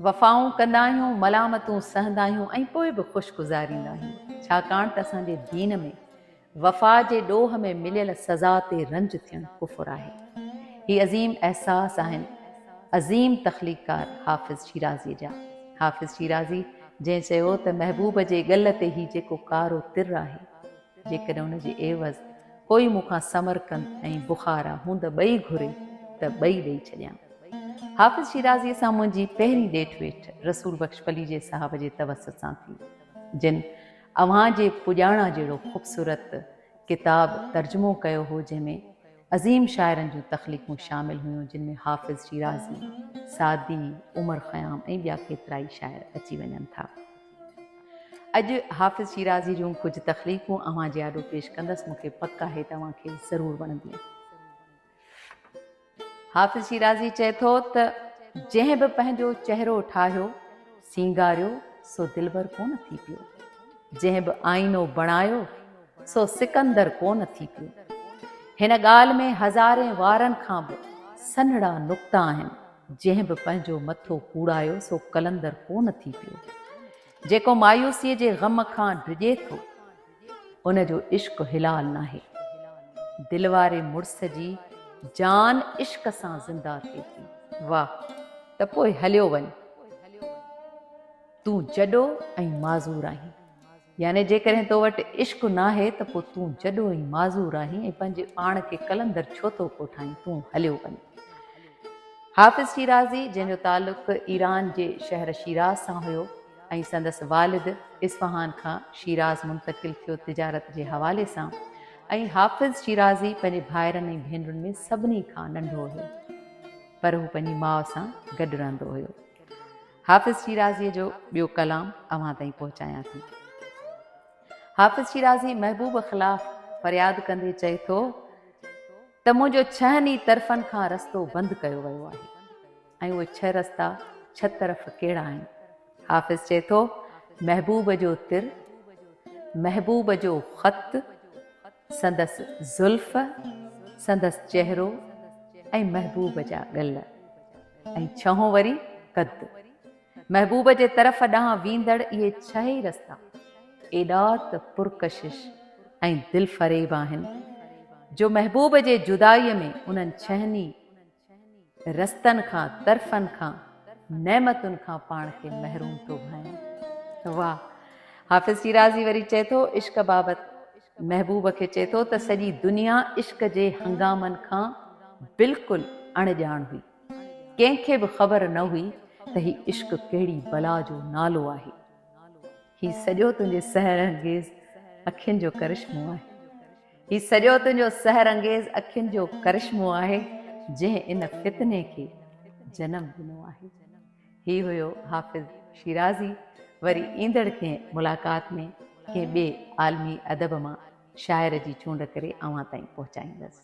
وفائون ڪندا آهيون، ملامتون سهندا آهيون ۽ پوء به خوش گذاريندا آهيون، ڇاڪاڻ ته اسان جي دين ۾ وفا جي ڏوهه ۾ مليل سزا تي رنج ٿيڻ ڪفر آهي. هي عظيم احساس آهن عظيم تخليقڪار حافظ شيرازيء جا. حافظ شيرازي جنهن چيو ته محبوب جي ڳل تي هي جيڪو ڪارو تر آهي، جيڪڏهن ان جي عيوض ڪوئي مون کان سمرقند ۽ بخارا هوند ٻئي گهري ته ٻئي ڏئي ڇڏيان. حافظ شيرازيء سان منهنجي پهرين ڏيٺ ويٺ رسول بخش پليجي صاحب جي توسط سان ٿي، جن اوهان جي پڄاڻا جهڙو خوبصورت ڪتاب ترجمو ڪيو هو، جنهن ۾ عظيم شاعرن جون تخليقون شامل هيون، جن ۾ حافظ شيرازي، سعدي، عمر خيام ۽ ٻيا ڪيترائي شاعر اچي وڃن ٿا. اڄ حافظ شيرازي جون ڪجهه تخليقون اوهان جي آڏو پيش ڪندس، مون کي پڪ آهي ته اوهان کي ضرور وڻنديون. حافظ شيرازي چئي ٿو ته جنهن به پنهنجو چهرو ٺاهيو، سينگاريو، سو دلبر ڪونه ٿي پيو. جنهن به آئينو بڻايو، سو سڪندر ڪونه ٿي پيو. هن ڳالهه ۾ هزارين وارن کان به سنهڙا نقطا آهن. جنهن به پنهنجو مٿو ڪوڙايو سو قلندر ڪو نه ٿي پيو. جيڪو مايوسيء جي غم کان ڊڄي ٿو، ان جو عشق حلال ناهي. دل واري مڙس جي جان عشق سان زنده ٿئي ٿي. واهه! ته پوء هليو وڃ. تون جڏو ۽ معذور آهين. يعني جيڪڏهن تو وٽ عشق ناهي ته پوء تون جڏو ۽ معذور آهين ۽ پنهنجي پاڻ کي قلندر ڇو ٿو ڪوٺائين، تون هليو وڃ. حافظ شيرازي جنهن جو تعلق ايران جي شهر شيراز سان هيو ۽ سندس والد اصفهان کان شيراز منتقل ٿيو تجارت جي حوالي سان ۽ حافظ شيرازي پنهنجي ڀائرن ۽ ڀينرن ۾ سڀني کان ننڍو هيو پر هو پنهنجي ماء سان گڏ رهندو هيو. حافظ شيرازيء جو ٻيو ڪلام اوهان تائين پهچايان ٿي. حافظ شيرازي محبوب خلاف فرياد ڪندي چئي ٿو ته منهنجو ڇهن ئي طرفن کان رستو بند ڪيو ويو آهي ۽ اهي ڇهه رستا ڇهه طرف ڪهڙا آهن؟ حافظ چئي ٿو محبوب جو تر، محبوب جو خط، سندس زلف، سندس چهرو ۽ محبوب جا ڳل. ۽ ڇهون وري قد. محبوب جي طرف ڏانهن ويندڙ اهي ڇهه ئي رستا ايڏا ته پرڪشش ۽ دلفريب آهن، جو محبوب جي جدائيء ۾ انهن ڇهن ئي رستن کان، طرفن کان، نعمتن کان پاڻ کي محروم ٿو ڀانئيان. واهه! حافظ شيرازي وري چئي ٿو، عشق بابت محبوب کي چئي ٿو ته سڄي دنيا عشق جي هنگامن کان بلڪل اڻڄاڻ هئي. ڪنهن کي به خبر نه هئي ته هي عشق ڪهڙي بلا جو نالو آهي. هي سڄو تنهنجي سحر انگيز اکين جو ڪرشمو آهي. هي سڄو تنهنجو سحر انگيز اکين جو ڪرشمو آهي، جنهن ان فتني کي جنم ڏنو آهي. هي هيو حافظ شيرازي. وري ايندڙ ڪنهن ملاقات ۾ ڪنهن ٻئي عالمي ادب مان شاعر جي چونڊ ڪري اوهان تائين پهچائيندس.